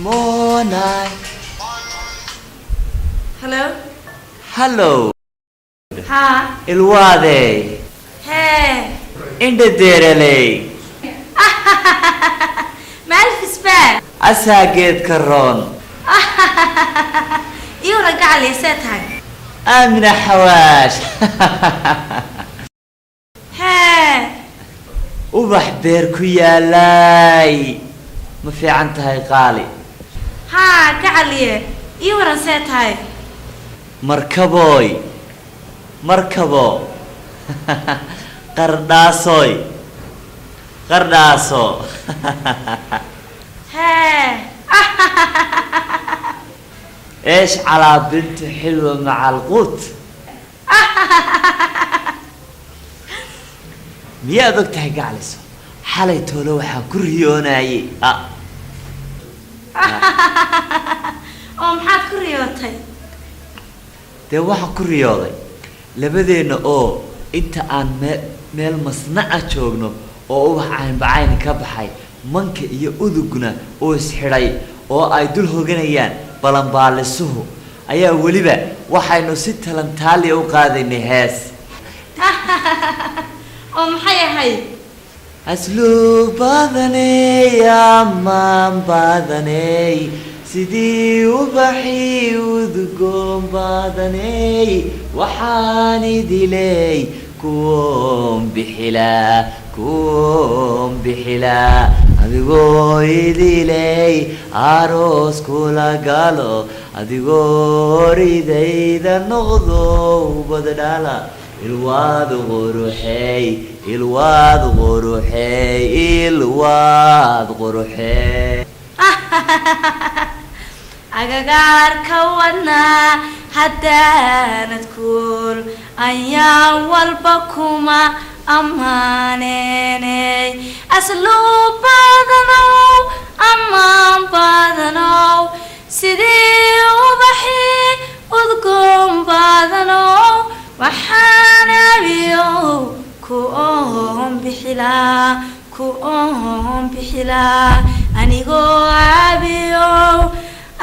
More night. Hello. Hello. Haa. Ilwaadey. Hee. Indha deeraley. Maalfisbaa. Asaa geedka roon. Iwra gacaliya, see tahay? Aamina Xawaash. Hee. Ubax beer ku yaalay, ma fiican tahay, qaali? Haa gacaliye, ii waran, see tahay? Markabooy, markabo, qardhaasoy, qardhaaso. Hee. ايش على بنت حلوة مع القوت. Miyaad og tahay, gacliso, xalay toole waxaan ku riyoonayay ah. Oo maxaad ku riyootay? Dee waxaan ku riyooday labadeenna oo inta aan meel masnaca joogno oo ubax caynbacayn ka baxay, manka iyo udugna uu isxidhay oo ay dul hoganayaan balanbaalisuhu, ayaa weliba waxaynu si talantaaliya u qaadaynay hees. Oo maxay ahayd? Asluub badaney, amaan badaney, sidii ubaxii udgoon badaney, waxaan idiley kuwoon bixilaa, kuwoon bixilaa, adigoo idiley aroos kula galo, adigoo ridayda noqdo, ubad dhala, ilwaad quruxey, ilwaad quruxey, ilwaad quruxey. Agagaarka wadnaa haddaanad kuul, ayaan walba kuma ammaaneeney. Asluub badanow, ammaan badanow, sidii ubaxii udgoon badanow, waxaan abiyow ku oon bixilaa, ku oon bixilaa, anigoo abiyow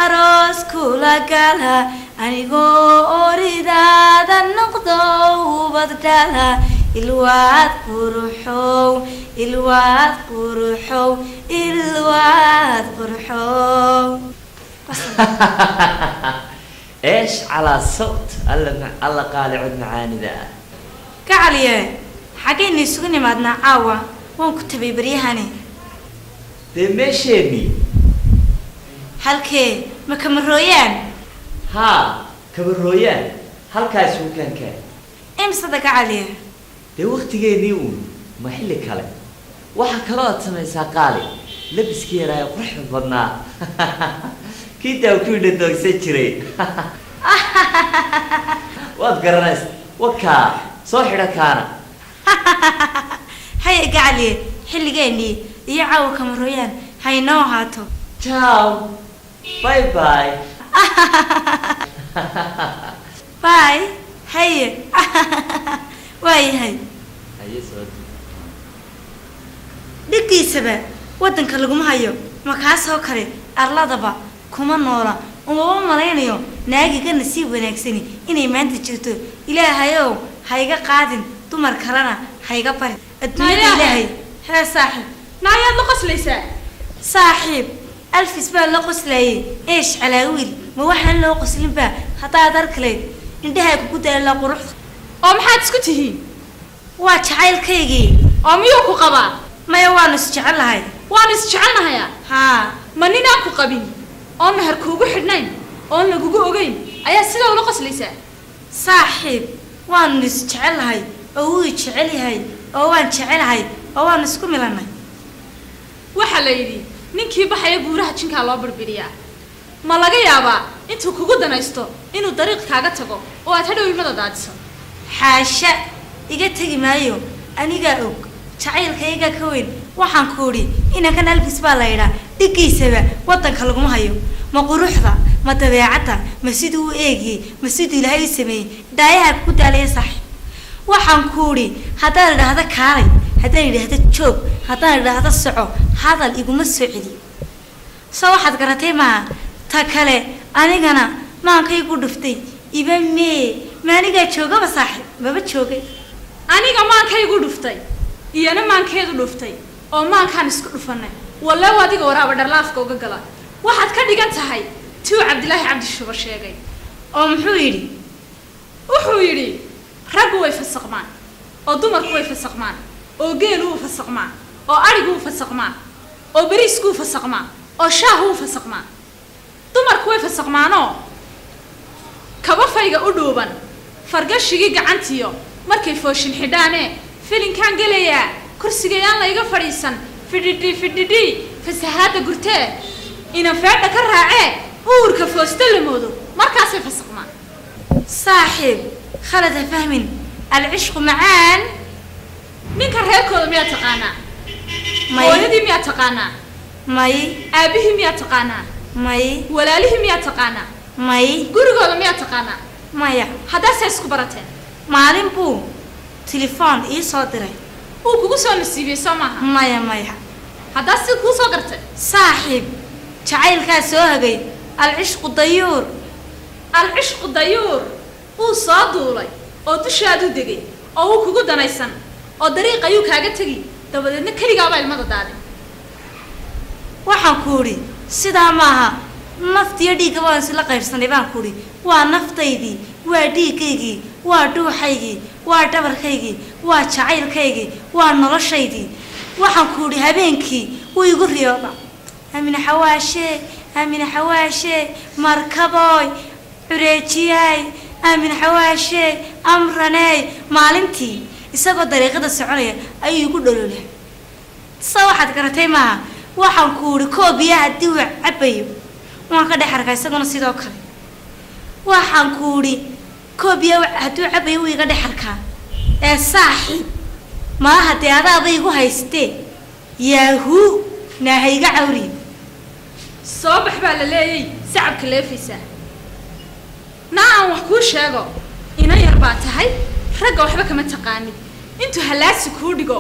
aroos kula gala, anigoo oridaada noqdo, ubad dhala, ilwaad quruxow, ilwaad quruxow, ilwaad quruxow. ايش على صوت alla alla, qaali, cod macaanida ah. Gacaliye, xaggaynu isugu nimaadnaa caawa? Waan ku tabay baryahani. Dee meesheenii. Halkee? Ma kamarooyaan? Haa, kabarooyaan, halkaa isugu keenkeen. Imisada, gacaliye? Dee waktigeennii uun, ma xilli kale? Waxaa kaloo aad samaysaa, qaali, labiskii yaraaye quruxda badnaa, kii daa ku indha doogsan jiray, waad garanaysa, wakaa soo xidho kaana. Haya gacaliye, xilligeennii iyo caawa kamarooyaan haynoo ahaato. Ciao, bye bye. Bye, haye, waayahay. Haye, soo Dhiggiisaba waddanka laguma hayo. Ma kaasoo kale arladaba kuma noola. Umaba malaynayo naagiga nasiib wanaagsani inay maanta jirto. Ilaahayow ha iga qaadin, dumar kalena ha iga barin adduunyada. Naayaa. Ilaahay hee saaxiib. Naayaad la qoslaysaa? Saaxiib, Alfis baa la qoslayay. Eesh calaawiil, ma waxaan loo qoslinba? Haddaad arkilayd indhahaa kugu daalaa quruxda. Oo maxaad isku tihiin? Waa jacaylkaygii. Oo miyuu ku qabaa? Maya, waanu isjecelahay. Waanu isjecelnahayaa? Haa. Ma ninaan ku qabin oon meher kuugu xidhnayn oon lagugu ogeyn ayaa sidaa ula qoslaysaa? Saaxiib, waanu isjecelahay oo wuu jecel yahay oo waan jecelahay oo waanu isku milanay. Waxaa la yidhi ninkii baxaya buuraha jinkaa loo birbiriyaa. Ma laga yaabaa intuu kugu danaysto inuu dariiq kaaga tago oo aad hadhow ilmada daadiso? Xaasha, iga tegi maayo. Anigaa og, jacaylkayga ka weyn. Waxaan ku idhi inankan Alfis baa la yidhaa, dhiggiisaba waddanka laguma hayo. Ma quruxda, ma dabeecadda, ma siduu u eegiyey, ma siduu Ilaahay u sameeyey, dhaayaha kugu daalaya. Saaxiib, waxaan ku idhi haddaan idhaahdo kaalay, haddaan idhaahdo joog, haddaan idhaahdo soco, hadal iguma soo celiyo. Soo waxaad garatay maaha? Ta kale, anigana maankaygu dhuftay. Iba mee, ma anigaa joogaba saaxiib? Maba joogay. Aniga maankaygu dhuftay, iyana maankeedu dhuftay, oo maankaan isku dhufanay. Wallew adiga waraaba dharlaafka uga gala. Waxaad ka dhigan tahay tuu Cabdilaahi Cabdishuba sheegay. Oo muxuu yidhi? Wuxuu yidhi raggu way fasaqmaan oo dumarku way fasaqmaan oo geelu wuu fasaqmaa oo adhigu wuu fasaqmaa oo beriisku wuu fasaqmaa oo shaahu wuu fasaqmaa. Dumarku way fasaqmaanoo kaba fayga u dhuuban, fargashigii gacantiyo markay fooshin xidhaane, filinkaan gelayaa, kursigayaan layga fadhiisan, fidhidhi fidhidhi, fasahaadda gurtee inan feedha ka raacee, uurka foosto la moodo, markaasay fasaqmaan. Saaxiib, khalad ha fahmin, alcishqu macaan. Ninka reerkooda miyaa taqaanaa? May. Hooyadii miyaa taqaanaa? May. Aabbihii miyaa taqaanaa? May. Walaalihii miyaa taqaanaa? May. Gurigooda miyaa taqaanaa? Maya. Haddaasay isku barateen? Maalin buu telefoon ii soo diray. Wuu kugu soo nasiibiyey, soo maaha? Maya, maya. Haddaa si kuu soo gartay? Saaxiib, jacaylkaa soo hagay, alcishqu dayuur. Alcishqu dayuur wuu soo duulay oo dushaaduu degay oo wuu kugu danaysan oo dariiq ayuu kaaga tegi, dabadeedna keligaabaa ilmada daadin. Waxaan ku idhi sidaa maaha. Naftiyo dhiigga waan isla qaybsanay baan ku idhi. Waa naftaydii, waa dhiiggaygii, waa dhuuxaygii, waa dhabarkaygii, waa jacaylkaygii, waa noloshaydii. Waxaan ku idhi habeenkii wuu igu riyooda: Amina xawaashee, Amina xawaashee, markabooy cureejiyaay, Aamin xawaashee, amraneey. Maalintii isagoo dariiqada soconaya ayuu igu dhololaa. Sa waxaad garatay maaha? Waxaan ku idhi koob biyaha haddii uu cabayo waan ka dhex arkaa, isaguna sidoo kale. Waxaan ku idhi koob biyaha hadduu cabayo wuu iga dhex arkaa. Ee saaxiib, malaha dee adaaba igu haystee, yaahuu, naaha iga cawriye. Soo bax baa la leeyay, sacabka leefaysaa. Naa aan wax kuu sheego, ina yar baa tahay, ragga waxba kama taqaanid. Intuu halaasi kuu dhigo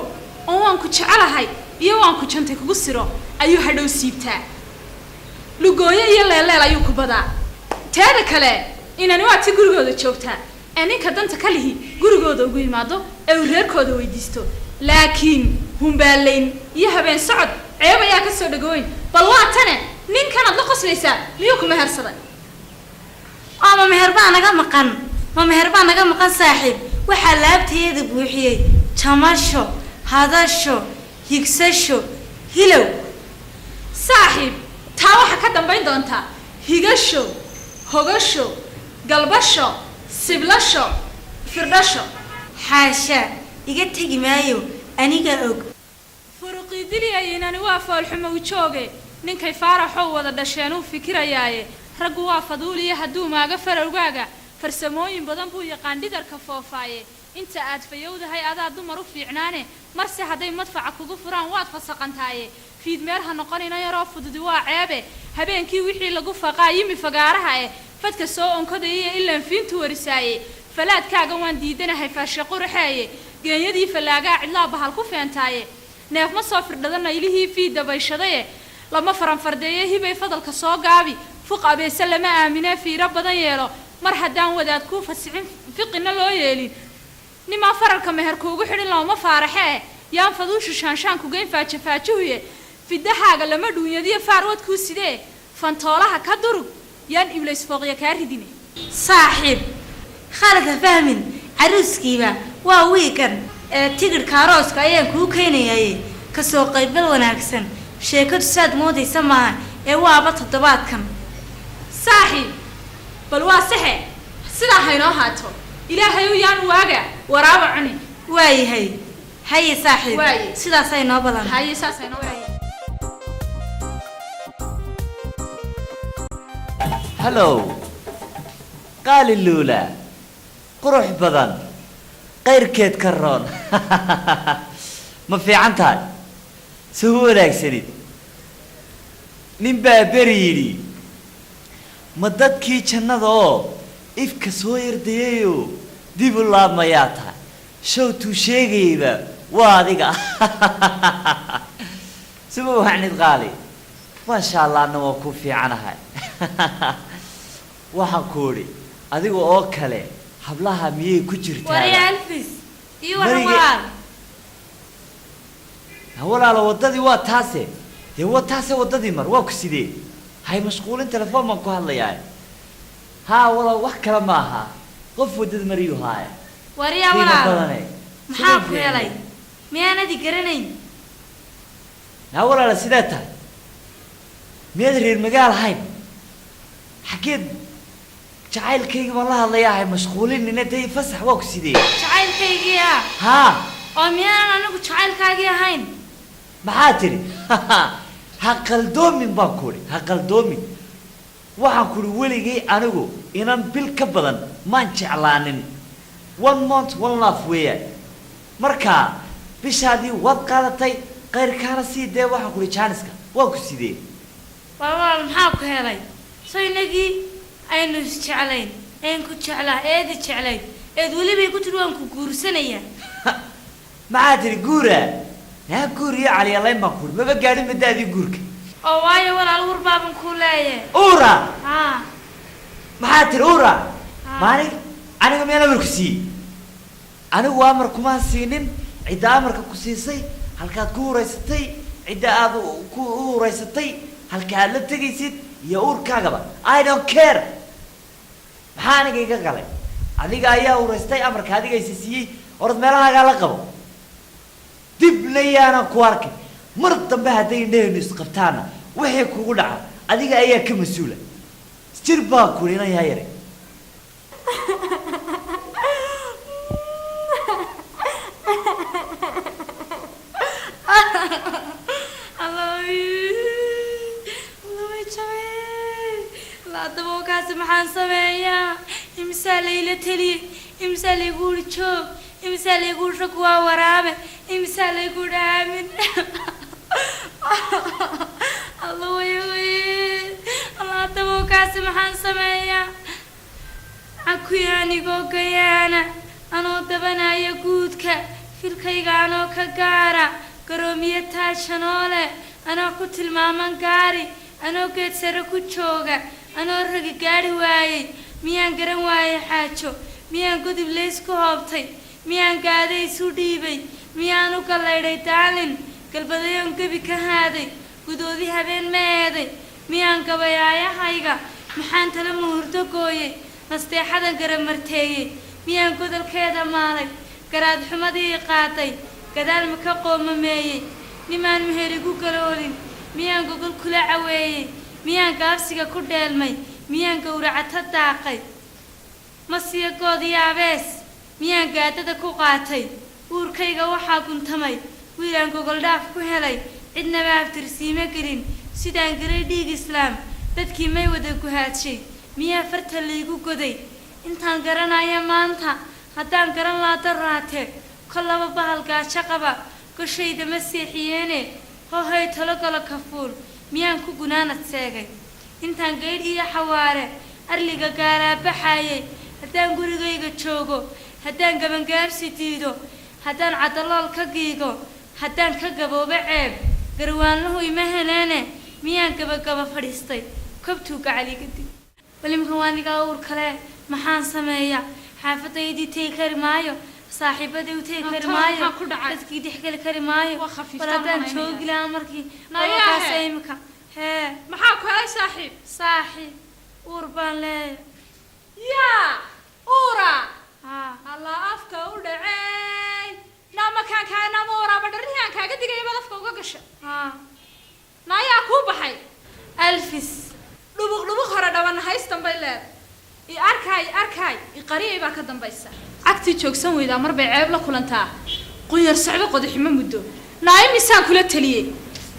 oo waan ku jecelahay iyo waan ku jantay kugu siro ayuu hadhow siibtaa, lugooyo iyo leeleel ayuu ku badaa. Teeda kale, inani waa ti gurigooda joogtaa ee ninka danta ka lihi gurigooda ugu yimaado ee uu reerkooda weydiisto, laakiin humbaalayn iyo habeen socod ceeb ayaa ka soo dhagooyn. Bal waa tane, ninkanaad la qoslaysaa miyuu ku mehersaday? Oo ma meher baa naga maqan? Ma meher baa naga maqan? Saaxiib, waxaa laabtayada buuxiyey jamasho, hadasho, higsasho, hilow. Saaxiib, taa waxaa ka dambayn doontaa higasho, hogasho, galbasho, siblasho, firdhasho. Xaasha, iga tegi maayo, aniga og. Furuqii dilyaynani waa foolxumo u jooge. Ninkay faaraxow wada dhasheen uu fikirayaaye. Raggu waa faduuliya, hadduu maaga farowgaaga farsamooyin badan buu yaqaan dhidarka foofaaye. Inta aad fayowdahay adaa dumar u fiicnaane, marse hadday madfaca kugu furaan waad fasaqantaaye. Fiidmeer ha noqonina yaroo fududi, waa ceebe. Habeenkii wixii lagu faqaa yimi fagaaraha eh, fadka soo onkodaya ilaan fiintu warisaaye. Falaadkaaga waan diidanahay, faashe quraxeeye. Geenyadii fallaagaa cidlaa bahal ku feentaaye. Neef ma soo firdhada naylihii fii dabayshadaye. Lama faranfardeeye hibay, fadalka soo gaabi. Fuq abeese lama aaminee, fiiro badan yeelo. Mar haddaan wadaad kuu fasixin, fiqina loo yeelin, nimaa faralka meher kuugu xidhin, looma faaraxee. Yaan faduushu shaanshaan kugeyn faajafaajuhuye. Fidahaaga lama dhuunyadiyo faarwad kuu sidee. Fantoolaha ka durug, yaan iblays fooqya kaa ridine. Saaxiib, khalad ha fahmin. Caruuskiiba waa wiigan ee tigidhka arooska ayaan kuu keenayaye, kasoo qaybgal wanaagsan. Sheekadu saad moodaysa maaha ee waaba toddobaadkan. Saaxiib, bal waa saxe, sidaa haynoo haato. Ilaahay u yaan waaga waraaba cuni. Waayahay, haye saaxiib. Waaye. Sidaasay noo balan. Haye, saas haynoo. Hallow, qaali luula, qurux badan, qayrkeed ka roon, ma fiican tahay? Soo wanaagsanid. Nin baa beri yidhi, ma dadkii jannada oo ifka soo yardayayo dib u laabmayaa tahay? Showtuu sheegayba waa adiga. Suma wacnid qaali, maasha Allah, anna waa ku fiicanahay. Waxaan ku idhi, adiga oo kale hablaha miyay ku jirtaa? Warya Alfis iyo waran. Marige- Walaal. Ha walaalo, waddadii waa taase dee, waa taase waddadii mar waa ku sidee? Hay mashquulin, telefoon baan ku hadlayaa. Haa walaal, wax kale ma aha, qof waddada mariyuu haaya. Waryaa. Qiimo Walaal. badane. Maxaa Sidee ku helay? Miyaanadi garanayn? Ha walaala, sidee tahay? Miyaad reer magaal ahayn? Xaggeed jacaylkayga baan la hadlayaa, hay mashquulinina dee, fasax waa ku sidee? Jacaylkaygii ah? Haa. Oo miyaanan anigu jacaylkaagii ahayn? Maxaa tidhi? Ha qaldoomin baan ku idhi, ha qaldoomin. Waxaan ku idhi, weligay anigu inan bil ka badan maan jeclaanin. One month, one love weeyaan. Marka bishaadii waad qaadatay, qayrkaana sii dee. Waxaan ku idhi, jaaniska waa ku sidee? Waa walaal, maxaa ku helay? So inagii aynu isjeclayn, een ku jeclaa, eedi jeclayd, eed welibay ku tiri waan ku guursanayaa. Maxaa tidhi? Guura naa, guur iyo caliyalayn baan ku idhi, maba gaadhin madaadii guurka. Oo waayo walaal, war baaban kuu leeyahay. Uura? Haa. Maxaa tiri, uura? Haa. Maalin aniga miyaan amarku siiyey? Anigu amar kumaan siinin. Cidda amarka ku siisay, halkaad ku uuraysatay, cidda aad ku uuraysatay, halka aad la tegaysid iyo uurkaagaba, I don't care. Maxaa aniga iga galay? Adiga ayaa uuraystay, amarka adiga isa siiyey. Orod, meelahaagaa la qabo, dibna yaanan ku arkay mar dambe. Hadday indhahaynu isqabtaana, wixii kugu dhaca adiga ayaa ka mas-uula. Jir baa kuli inan yaa yare. Haddaba kaasi maxaan sameeyaa? Imsaa layla teliyey, imsaa laygu uri joog, imsaa laygu uri rag waa waraabe, imsaa laygu uri aamin. Alla way way, alla, haddaba kaasi maxaan sameeyaa? Cakuya anigoo gayaana, anoo dabanaya guudka filkayga, anoo ka gaara garoomiye taashanoo leh, anoo ku tilmaaman gaari, anoo geed sare ku jooga, anoo ragi gaadhi waayey, miyaan garan waayey xaajo? Miyaan godib laysku hoobtay? Miyaan gaada isu dhiibay? Miyaan u gallaydhay daalin galbadayoon gebi ka haaday? Gudoodi habeen ma eeday? Miyaan gabayaayahayga? Maxaan tala muhurdo gooyey? Nasteexadan garamarteeyey miyaan godolkeeda maalay? Garaad xumadii qaaday gadaal ma ka qoomameeyey? Nimaan meher igu galoolin miyaan gogol kula caweeyey? Miyaan gaabsiga ku dheelmay? Miyaan gowracato daaqay? Masiya good iyo abees miyaan gaadada ku qaatay? Uurkayga waxaa guntamay wiilaan gogoldhaaf ku helay, cidnaba abtirsiimo gelin. Sidaan galay dhiig islaam, dadkii may wada guhaadshay? Miyaa farta laygu goday? Intaan garanaya maanta, haddaan garan laa daraate, kollaba bahal gaajo qaba goshayda ma seexiyeene. Hohay, talo galo kafuul miyaan ku gunaanad seegay? Intaan gaydh iyo xawaare arliga gaalaa baxaayay, haddaan gurigayga joogo, haddaan gabangaabsi diido, haddaan cadalool ka giigo, haddaan ka gaboobo ceeb, garwaanluhu ima heleene. Miyaan gabagaba fadhiistay kobtuu gacali kadib. Bal imika waa anigaa uur kale, maxaan sameeyaa? Xaafadaydii tegi kari maayo, saaxiibaday u tegi kari Nabtada maayo, maxaa ku dhacay? Dadkii dhexgeli kari maayo. Waa khafiiftaan Bal haddaan malaynaya. joogi lahaa markii Nayaa balkaas he. imika hee. Maxaa ku helay, saaxiib? Saaxiib, uur baan leeyahay. Yaa uura? Haa. Allah, afka u dhacay. Naa makaankaa nama waraaba dharihii aan kaaga digaya baad afka uga gasha. Haa. Naayaa kuu baxay? Alfis. Dhubuq dhubuq hore dhaban haystan bay leedahay. I arkaay, arkaay, i qariyay baa ka dambaysa. Cagtii joogsan weydaa mar bay ceeb la kulantaa. Qunyar socdo qodaximo muddo. Naa imisaan kula taliyey?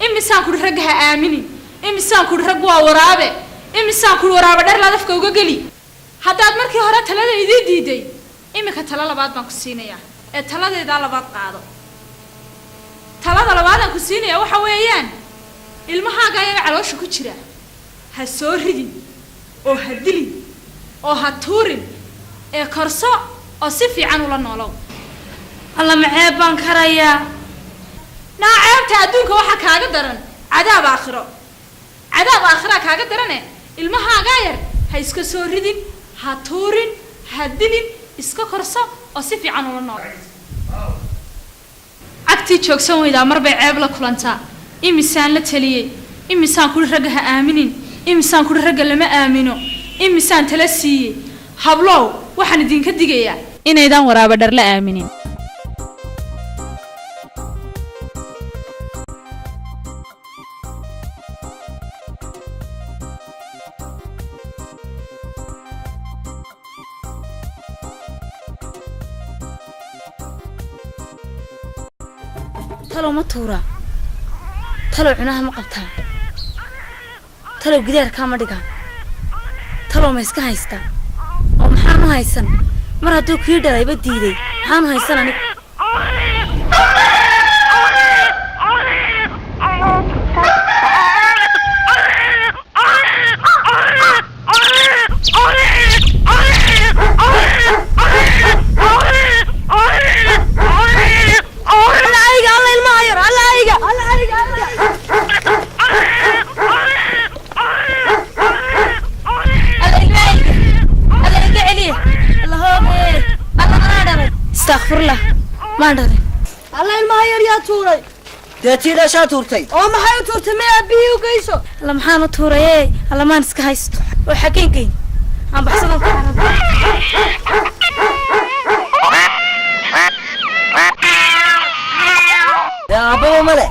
Imisaan kuri ragga ha aaminin? Imisaan kuri rag waa waraabe? Imisaan kuri waraaba dhar laad afka uga geli? Haddaad markii hore talada idii diiday, iminka talo labaad baan ku siinayaa ee taladeedaa labaad qaado. Talada labaadaan ku siinayaa waxa weeyaan, ilmahaaga ayaga caloosha ku jira ha soo ridin oo ha dilin oo ha tuurin ee korso oo si fiican ula noolow. Alla, maceeb baan karayaa. Naa ceebta adduunka waxaa kaaga daran cadaab aakhiro. Cadaab aakhiraa kaaga darane, ilmahaagaa yar ha iska soo ridin, ha tuurin, ha dilin, iska korso oo si fiican ula noolow. Cagtii joogsan weydaa mar bay ceeb la kulantaa. Imisaan la taliyey? Imisaan kuri ragga ha aaminin? Imisaan kuri ragga lama aamino? Imisaan tala siiyey? Hablow, waxaan idinka digayaa inaydaan waraaba dhar la aaminin. Talow ma tuuraa? Talow cunaha ma qabtaa? Talow gidaarkaa ma dhigaa? Talow ma iska haystaa? Oo maxaanu haysan mar hadduu kii dhalayba diiday? Maxaanu haysan anigu? Alla ayga, alla ilmaha yar, alla ayga, alla ayga, alla ilmahayga, alla iga celiya, alla hooge, alla anaa dhalay, istakfurlah, maan dhalay. Alla, ilmaha yar yaa tuuray? Dee tii dhashaa tuurtay. Oo maxay u tuurtay? May aabbihii u geyso? Alla, maxaan u tuuraye? Alla, maan iska haysto? Oo xaggeen geyn? Aan baxsadan ku cararo. Dee aabbaba male.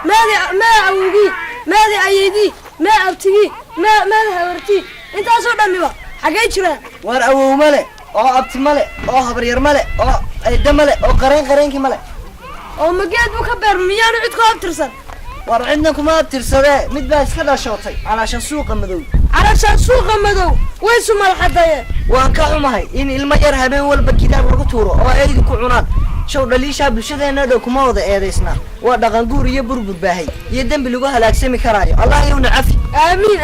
Meedi mee awowgii, meedi ayeydii, mee abtigii, mee meedi habartii, intaasoo dhammiba xaggay jiraan? Waar awow male oo abti male oo habaryar male oo eedda male oo qareen qareenkii male. Oo mageed buu ka beerma? Miyaanu cid ku abtirsan? Waar cidna kuma abtirsadee, mid baa iska dhashootay calaashan suuqa madow. Carashaan suuqa madow way sumalxadaye. Waan ka xumahay in ilmo yar habeen walba kitaab lagu tuuro oo eydu ku cunaan. Show dhaliishaa bulshadeenna dhow kuma wada eedaysnaa. Waa dhaqan guur iyo burbur baahay iyo dembi lagu halaagsami karaayo. Allah yowna cafi. Aamiin.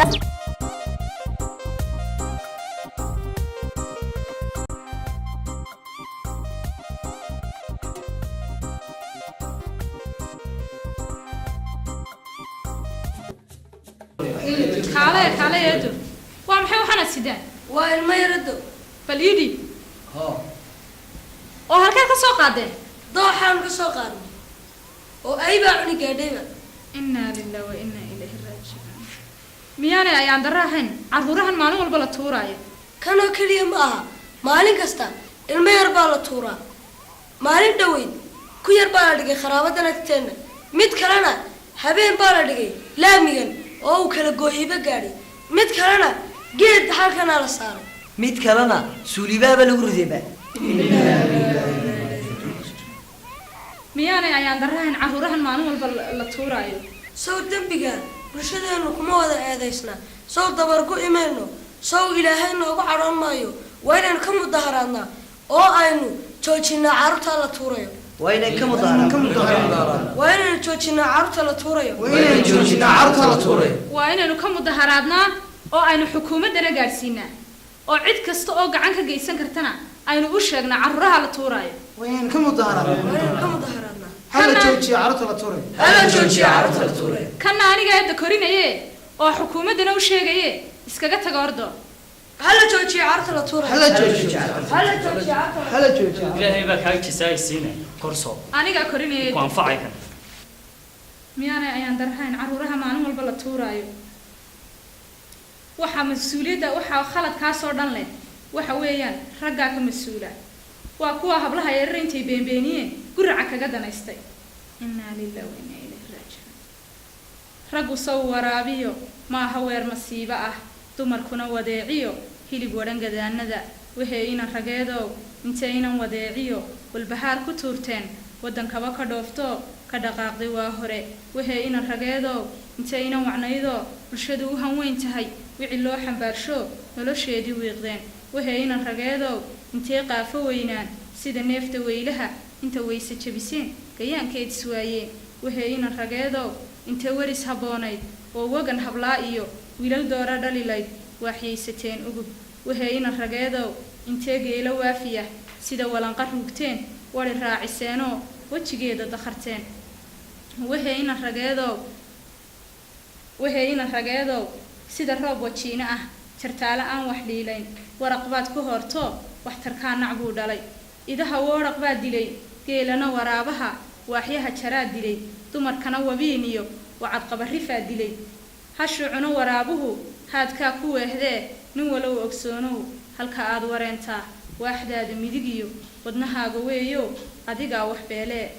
Kaale, kaale eedo, waa maxay waxaana sidaan? Waa ilmo yarado. Bal ii dhiib. Oo halkeed ka soo qaadeen? Dooxaanu ka soo qaadnay oo ay baa cuni gaadhayba. Innaa lilah wa innaa ilayhi raajicuun. Miyaanay ayaan darro ahayn carruurahan maalin walba la tuuraayo? Kanoo keliya ma aha, maalin kasta ilmo yar baa la tuuraa. Maalin dhoweyd ku yar baa la dhigay kharaabadan agteenna, mid kalena habeen baa la dhigay laamigan oo uu kala gooyeyba gaadhay, mid kalena geed halkanaa la saaray. Mid kalena suulibaaba lagu ridayba. Miyaanay ayaan darro ahayn carruurahan maalin walba la tuuraayo? Sow dembiga bulshadeennu kuma wada eedaysna? Sow dabargu imayno? Sow Ilaahay noogu cadhoon maayo? Waa inaynu ka mudaharaadnaa oo aynu joojinaa carruurta la tuurayo. Waa inay ka mudaharaan. Waa inaynu joojinaa carruurta la tuurayo. Waa inaynu joojinaa carruurta la tuuray. Waa inaynu ka mudaharaadnaa oo aynu xukuumaddana gaadhsiinaa oo cid kasta oo gacan ka geysan kartana aynu u sheegnaa carruuraha la tuuraayo. Waa inaynu ka mudaharaadnaa. Waa inaynu ka mudaharaadnaa. Hala joojiyo carruurta la tuuray. Hala joojiyo carruurta la tuuray. Kana aniga eedda korinaye. Oo xukuumaddana u sheegaye iskaga taga ordo. Hala joojiyo carruurta la tuuray. Hala joojiyo. Hala joojiyo carruurta. Hala joojiyo. Ilaahay baa kaaga jasaaysiina korso. Anigaa korinaya. Ku anfacay kan. Miyaanay ayaan darhayn carruuraha maalin walba la tuuraayo? Waxaa mas-uuliyadda, waxaa khaladkaasoo dhan leh waxa weeyaan raggaa ka mas-uula, waa kuwa hablaha yarar intay beenbeeniyeen guraca kaga danaystay. Innaa lillahi wa innaa ilayhi raajicuun. Raggu saw waraabiyo maaha weer masiibo ah, dumarkuna wadeeciyo hilib wadhan gadaanada. Waxay inan rageedow intaynan wadeeciyo walbahaar ku tuurteen waddankaba ka dhooftoo ka dhaqaaqday waa hore. Waxay inan rageedow intaynan wacnaydoo bulshadu u hanweyn tahay wixii loo xambaarsho nolosheedii wiiqdeen. Waxay inan rageedow intay qaafo weynaan sida neefta weylaha inta weyse jebiseen gayaankeed iswaayeen. Waxay inan rageedow intay waris habboonayd oo wagan hablaa iyo wiilal doora dhalilayd waaxyaysateen ugub. Waxay inan rageedow intee geelo waafiya sida walanqa ruugteen wari raaciseenoo wejigeeda dakharteen. Waxay inan rageedow, waxay inan rageedow sida roob wajiino ah jartaale aan wax dhiilayn waraq baad ku hortoo waxtarkaa nac buu dhalay. Idaha woodhaq baa dilay, geelana waraabaha waaxyaha jaraa dilay, dumarkana wabiin iyo wacadqabarifaa dilay. Hashuu cuno waraabuhu haadkaa ku weehdee. Nin walow ogsoonow halka aad wareentaa waaxdaada midig iyo wadnahaaga weeyo, adigaa wax beelee.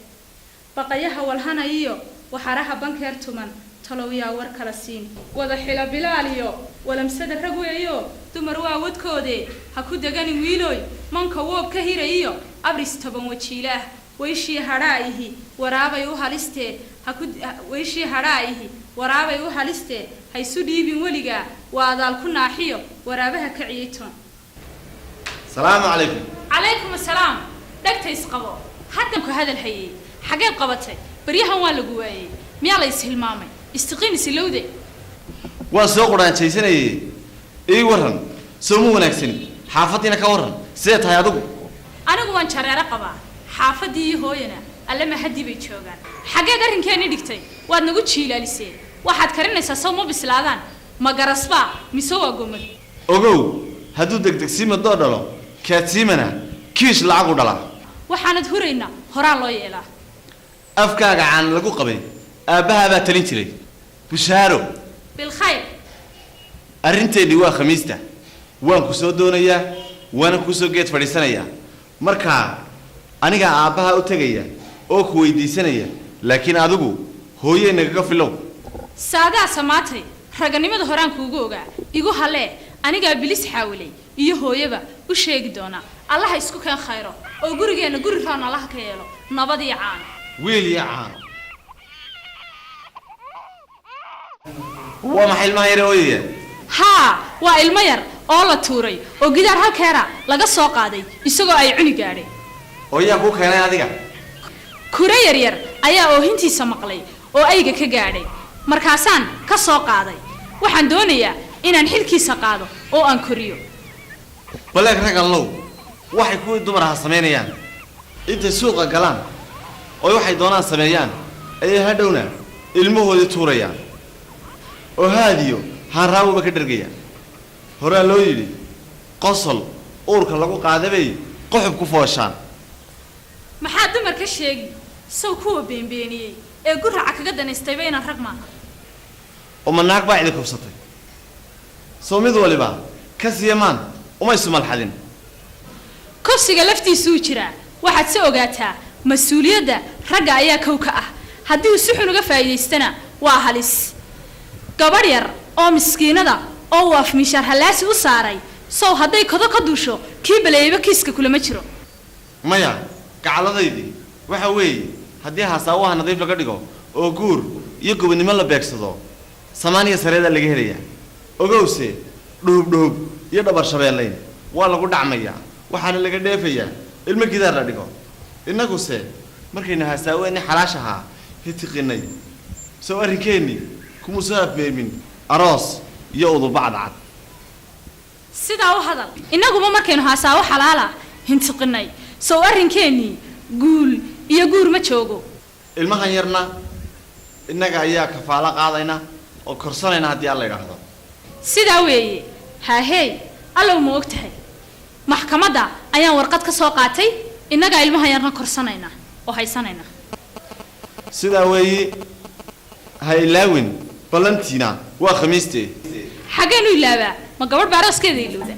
Baqayaha walhanayiyo waxaraha bankeer tuman talow yaa war kala siin wada xila bilaal iyo walamsada rag weeyo, dumar waa wadkoode. Ha ku deganin wiilooy manka woob ka hirayiyo abris 10 wajiilaah. Weyshii hadhaa ihi waraabay u halistee, haku weyshii hadhaa ihi waraabay u halistee. Ha isu dhiibin weligaa, waa adaal ku naaxiyo waraabaha ka ciyitoon. Salaamu calaykum. Calaykum asalaam. Dhegta isqabo, haddan ku hadal hayay. Xageed qabatay baryahan? Waa lagu waayey. Miyaa la ishilmaamay? Istiqiin isilowde. Waan soo qudhaanjaysanayay. Ii warran, soo ma wanaagsani? Xaafaddiina ka warran, sidee tahay adigu? Anigu waan jareero qabaa, xaafaddii iyo hooyana alle mahadii bay joogaan. Xaggeed arrinkeenii dhigtay? Waad nagu jiilaalisee. Waxaad karinaysaa sow ma bislaadaan? Ma garasbaa mise waa gomad? Ogow, hadduu degdegsiima doo dhalo, kaadsiimana kiish lacagu dhalaa. Waxaanad huraynaa horaa loo yeelaa. Afkaaga caan lagu qabay, aabbahaa baa talin jiray. Bushaaro. Bilkhayr. Arrinteennii waa Khamiista. Waan ku soo doonayaa, waana kuu soo geed fadhiisanayaa. Markaa anigaa aabbaha u tegaya oo ku weydiisanaya, laakiin adigu hooyey nagaga filow. Saadaa samaatay, raganimada horaan kuugu ogaa. Igu halee, anigaa bilis xaawilay iyo hooyaba u sheegi doonaa. Allaha isku keen khayro oo gurigeenna guri roon allaha ka yeelo. Nabad iyo caano. Wiil iyo caano. Waa maxay ilmaha yare ooyaya? Haa, waa ilmo yar oo la tuuray oo gidaar halkeera laga soo qaaday isagoo ay cuni gaadhay. Oo yaa kuu keenay adiga? Kure yaryar ayaa oohintiisa maqlay oo ayga ka gaadhay, markaasaan ka soo qaaday. Waxaan doonayaa inaan xilkiisa qaado oo aan koriyo. Baleeg rag allow, waxay kuwii dumaraha samaynayaan intay suuqa galaan oo waxay doonaan sameeyaan ayay hadhowna ilmahoodii tuurayaan oo haadiyo haanraawuba ka dhergayaan. Horaa loo yidhi qosol uurka lagu qaadabay qoxub ku fooshaan. Maxaa dumar ka sheegi? Sow kuwa beenbeeniyey ee guraca kaga danaystayba inaan rag maaha. Oo ma naag baa idin kubsatay? Soo mid waliba ka siiya maan umay sumalxadin. Kufsiga laftiisuu jiraa. Waxaad se ogaataa mas-uuliyadda ragga ayaa kow ka ah. Haddii uu si xun uga faa'iidaystana waa halis. Gabadh yar oo miskiinada oo uu afmiishaar hallaasi u saaray, sow hadday kodo ka duusho kii baleeyeyba kiiska kulama jiro. Maya, gacaladaydii, waxa weeye haddii haasaawaha nadiif laga dhigo oo guur iyo gobonnimo la beegsado, samaaniya sareedaa laga helayaa. Ogowse dhuhub dhuhub iyo dhabar shabeellayn waa lagu dhacmayaa, waxaana laga dheefayaa ilmo gidaar la dhigo. Innaguse markaynu haasaaweennii xalaash ahaa hitiqinnay, sow arrinkeenni kumuu soo afmeermin aroos iyo udubacdacad. Sidaa u hadal. Innaguba markaynu haasaawo xalaala hintiqinay, sow arrinkeenii guul iyo guur ma joogo. Ilmahan yarna innaga ayaa kafaalo qaadayna. Oo korsanayna haddii Alla idhaahdo. Sidaa weeye. Haahey, Allow, ma og tahay maxkamadda ayaan warqad ka soo qaatay? Innagaa ilmaha yarna korsanaynaa oo haysanaynaa. Sidaa weeye, ha ilaawin ballantiina, waa Khamiistee. Xaggeenu ilaabaa? Ma gabadh baa arooskeeda ilowda?